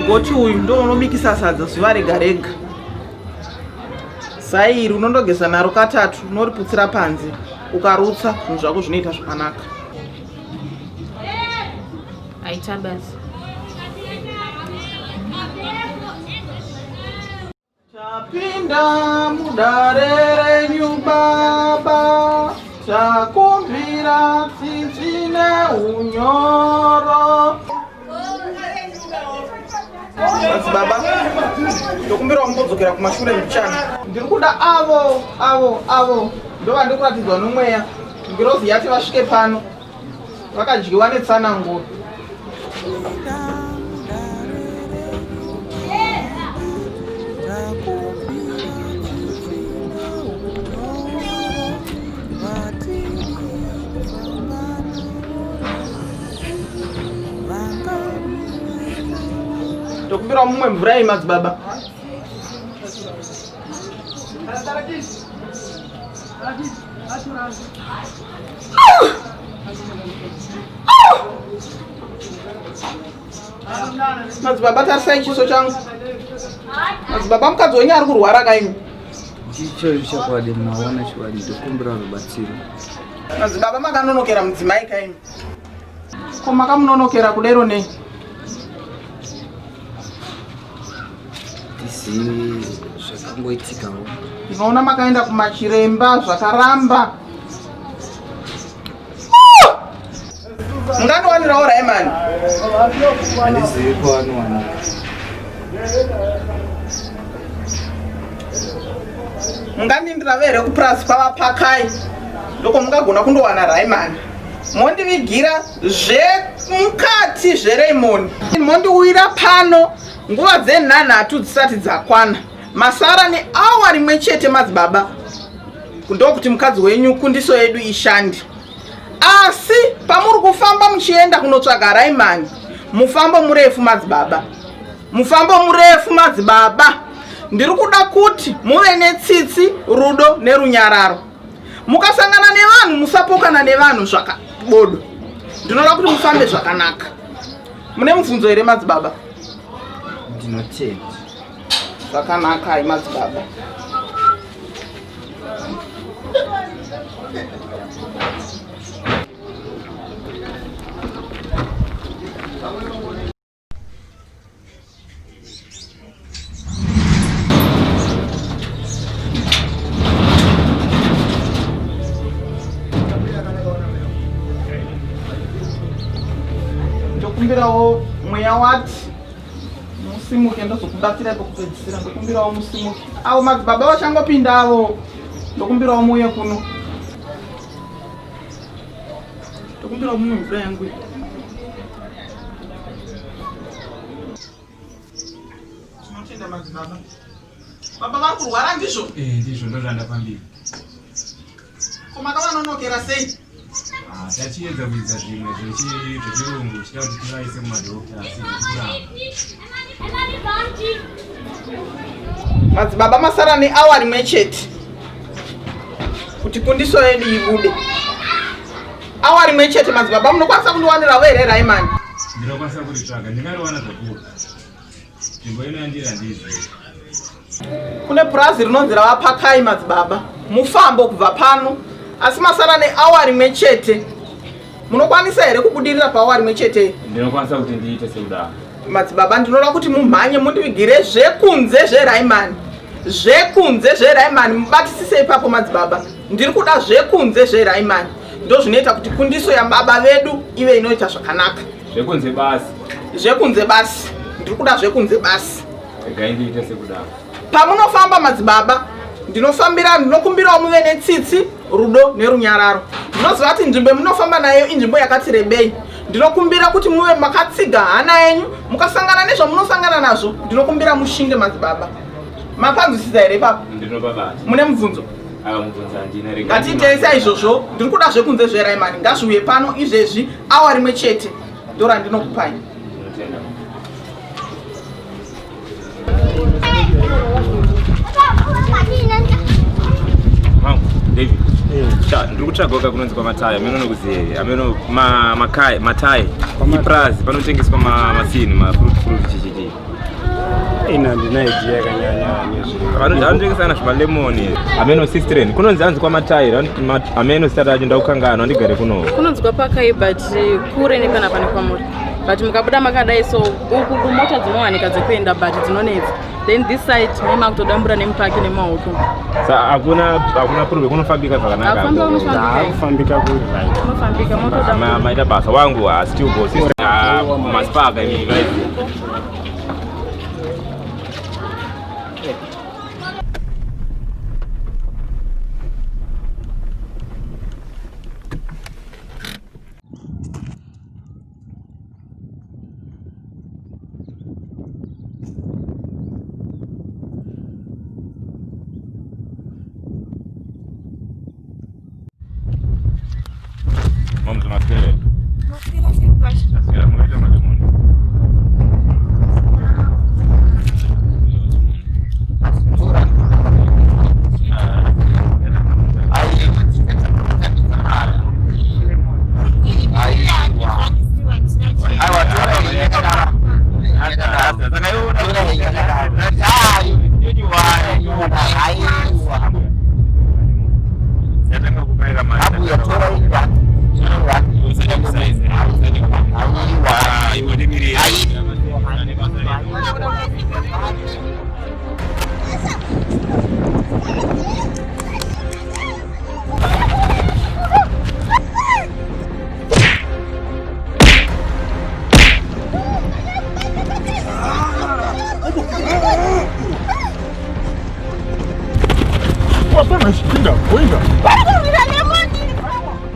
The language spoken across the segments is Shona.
Mugoti uyu ndo unobikisa sadza zuva rega rega. Zai iri unondogeza naro katatu, unoriputsira panze, ukarutsa zvinhu zvako zvinoita zvakanaka. Aita basa. Tapinda mudare renyu baba, takumbira tsitsi neunyoro. Madzibaba, ndokumbira kumbodzokera kumashure mbichana. Ndiri kuda avo avo avo ndovandiri kuratidzwa nomweya. Ngirozi yati vasvike pano. Vakadyiwa netsananguro. Tokumbira mumwe mvura iyi madzibaba. Madzibaba tarisai chiso changu. Madzibaba mukadzi wenyu ari kurwara kaini. Chicho chokwadi maona chokwadi ndokumbira rubatsiro. Madzibaba makanonokera mudzimai kaini. Ko makamunonokera kudero nei? Tizivi zvakangoitikawo. Ndinoona makaenda kumachiremba zvakaramba. Mungandiwanirawo Raimani? Handizivi kwanowanika. Mungandindirave here kupurazi kwavaPakai? Ndokwamungagona kundowana Raimani. Mondivigira zvemukati zveRaymond. Mondiuyira pano nguva dzenhanhatu dzisati dzakwana. Masara neawa rimwe chete madzibaba. Ndokuti mukadzi wenyu kundiso yedu ishande. Asi pamuri kufamba muchienda kunotsvaga Raimani, mufambo murefu madzibaba. Mufambo murefu madzibaba. Ndiri kuda kuti muve netsitsi, rudo nerunyararo. Mukasangana nevanhu musapokana nevanhu zvakabodo. Ndinoda kuti mufambe zvakanaka. Mune mubvunzo here madzibaba? Ndinotenda. Zvakanaka madzibaba. Ndokumbirawo mweya wati musimuke ndozokubatsirai pekupedzisira. Ndokumbirawo musimuke. Avo madzibaba vachangopinda avo, ndokumbirawo muuye kuno. Ndokumbirawo mumwe mvura yangu iyi. Tinotenda madzibaba. Baba vari kurwara ndizvo? Eh, ndizvo ndozvandafambira. Ko makavanonokera sei? Ah, tachiedza kuedza zvimwe zvechirungu chida kuti tivaise kumadhokta asi zvichikuramba. Madzibaba masara neawa rimwe chete kuti kundiso yedu ibude. Awa rimwe chete madzibaba munokwanisa kundiwanirawo here Raimani? Ndinokwanisa kuritsvaga, ndingariwana zvakuru. Nzvimbo ino yandiri handiizivi. Kune purazi rinonzi rava Pakai madzibaba. Mufambo kubva pano asi masara neawa rimwe chete. Munokwanisa here kubudirira paawa rimwe chete? Ndinokwanisa kuti ndiite sekudaro. Madzibaba ndinoda kuti mumhanye mundivigire zvekunze zveRaimani. Zvekunze zveRaimani mubatisise ipapo madzibaba. Ndiri kuda zvekunze zveRaimani. Ndozvinoita kuti kundiso yababa vedu ive inoita zvakanaka. Zvekunze basi. Zvekunze basi. Ndiri kuda zvekunze basi. Regai ndiite sekudaro. Pamunofamba madzibaba, ndinofambira ndinokumbirawo muve netsitsi, rudo nerunyararo. Ndinoziva kuti nzvimbo yamunofamba nayo inzvimbo yakati rebei. Ndinokumbira kuti muve makatsiga hana yenyu, mukasangana nezvamunosangana nazvo, ndinokumbira mushinge madzibaba. Mapanzwisisa here ipapo? Ndinopabata. Mune mubvunzo? Ava mubvunzo handina. Regai Ngatiitei saizvozvo. Ndiri kuda zvekunze zveRaimani. Ngazviuye pano izvezvi awa rimwe chete. Ndorandinokupai. Ndinotenda. David. Cha, ndiri kutsvaga ka kunonzi kwaMataya, ameno nokuziva, ameno ma makai, matai. Iprazi panotengeswa ma masini, ma fruit fruit chichichi. Ina handina idea yakanyanya nezve. Vanotengesa zvimalemoni. Ameno sistren. Kunonzi anzi kwamataira. Ameno zita racho ndakukanganwa ndigare kuno. Kunonzi kwapakai but kure nepanapa nekwamuri. But mukabuda makadai so uku kumota dzinowanika dzekuenda but dzinonetsa. Then this side mune makutodambura nemupaki nemaoko. Sa hakuna hakuna problem kunofambika zvakanaka. Hakufambika kunofambika. Kufambika kuri right. Kunofambika motodambura. Maita basa wangu still go sister. Maspaga imi right. Vamos maswera. Maswera munoita malemoni.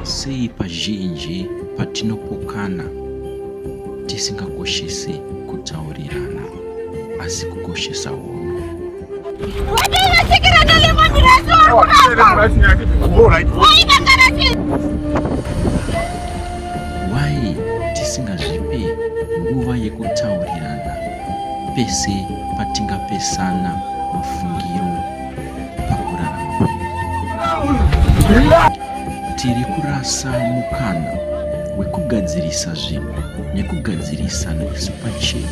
Sei pazhinji patinopokana tisingakoshesi kutaurirana asi kukoshesa hondo? Why tisingazvipe nguva yekutaurirana pese patingapesana mafungiro pakurarama kwedu? Tiri kurasa mukana wekugadzirisa zvinhu nekugadzirisana isu pachedu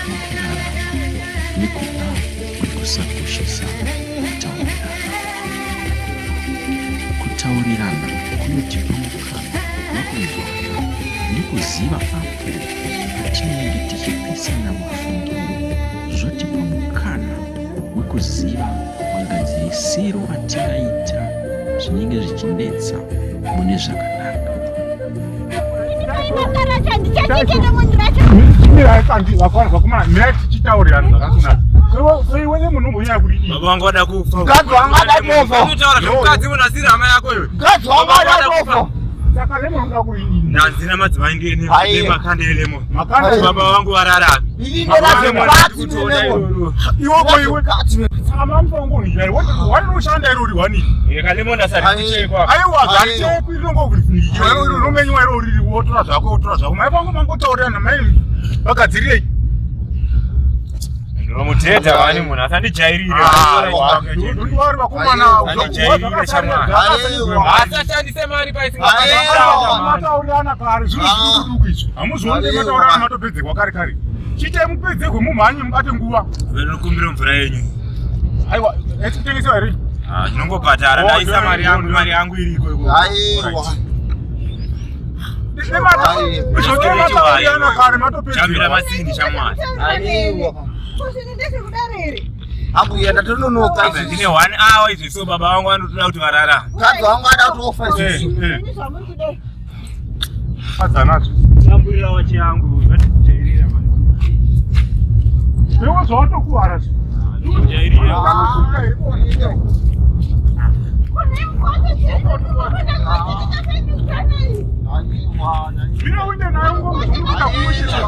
mukurarama nekuda kwekusakoshesa kutaurirana. Kutaurirana kunotipa mukana wekunzwana nekuziva apo patinenge tichipesana mafungiro, zvotipa mukana wekuziva magadzirisiro atingaita zvinenge zvichinetsa mune zvakanaka. Baba vangu vada kufa. Mukadzi wangu ada kufa. Unotaura zvemukadzi munhu asiri hama yako iwe. Mukadzi wangu ada kufa. Ndazina madzimai ndiye nemakanda elemo. Baba vangu vararame. Lemon asarichekwa. Aiwa, zvarichekwi rinongorifunikirwa romenywa iro riri wotora zvako wotora zvako. Mai vangu mangotaurirana mai vagadzirirei. Ndinomuteta vani munhu asandijairire. Vari vakomana Asashandise mari paisingamataurana kare zvinhu zvidukuduku izvi. Hamuzooni mataurirana matopedzekwa kare kare. Chiitai mupedzekwe mumhanye mubate nguva. Ndinokumbira mvura yenyu. Aiwa, yechikutengesewa here? Ndinongobhadhara ndaisa mari yangu, mari yangu iriko ikoko. Mataurirana kare matopedzekwa. Chambira masini shamwari. Ambuya ndatononoka Ndine 1 hour izvi so baba vangu vanotoda kuti vararame. Mukadzi wangu ada kutofa izvozvi. Adzanazvo. Tamburira wachi yangu zvatijairira mani. Iwe zvawatokuwara zvi. Jairira. Zvino uinde nayo ngomuzunguka kumuchisa.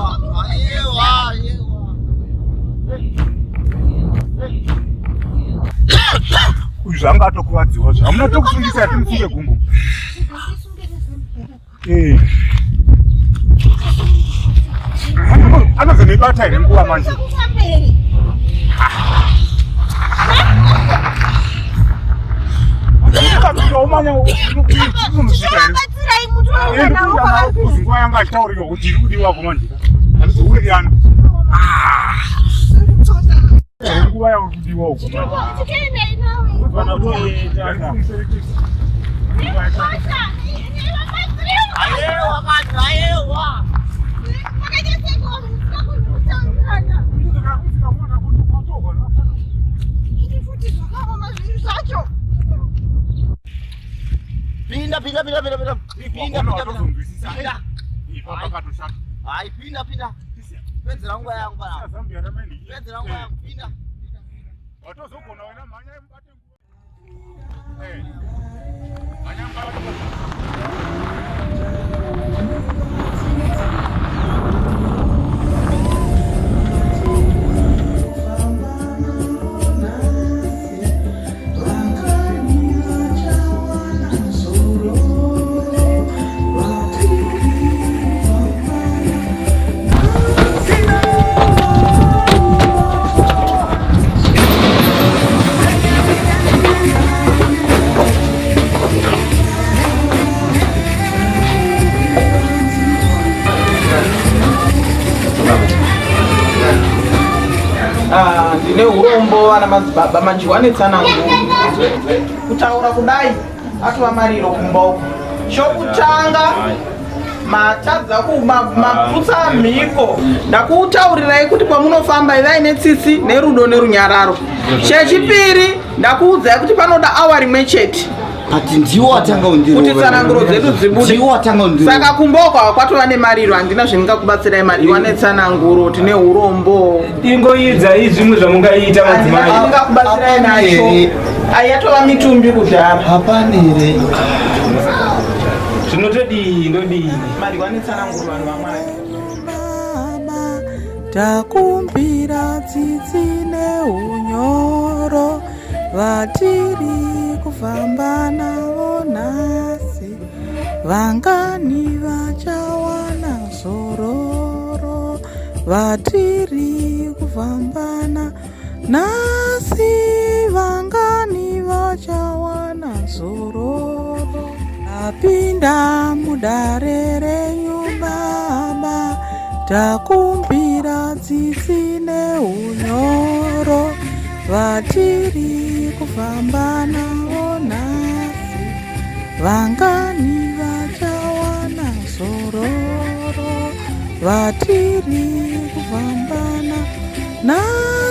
Uyu zvanga atokuvadziwa zve. Hamuna tokusungisa ati musunge gumbo. Eh. Anozonibata here nguva manje? Umanya unomusvika here? Nguva yanga achitaurirwa kuti iri kudiwa manje. Handisi kuwirirana. Nguva yauri kudiwa uko. Pinda, pinda, pinda, pinda, pinda. Pinda, pinda, pinda. Pinda. Hai, pinda, pinda. Pedzera nguva yangu panapa. Pedzera nguva yangu, pinda. Watozogona wena mhanya mubate nguva. Eh. Mhanya mubate. Ah, ndine urombo ana madzibaba madyiwa netsananguro kutaura kudai atova mariro kumba uku chokutanga matadza maputsa mhiko ndakutaurirai kuti kwamunofamba ivai netsitsi nerudo nerunyararo chechipiri ndakuudzai kuti panoda awa rimwe chete But ndiwo watanga undirova. kuti tsananguro dzedu dzibude Ndiwo watanga undirova. saka kumba uko kwatova nemariro handina zvendingakubatsirai madyiwa netsananguro tine urombo Ingoidzai zvimwe zvamungaita madzimai. Ndingakubatsirai nacho. Ayatova mitumbi kudhara. Hapanire. Zvinotodii ndodii? Madyiwa netsananguro vanhu vamwari. Takumbira tsitsi neunyoro vatiri kufamba navo nhasi vangani vachawana zororo vatiri kufambana nhasi vangani vachawana zororo apinda mudare renyu baba takumbira tsitsi neunyoro vatiri kufamba navo nhasi vangani vachawana zororo vatiri kufambana nhasi.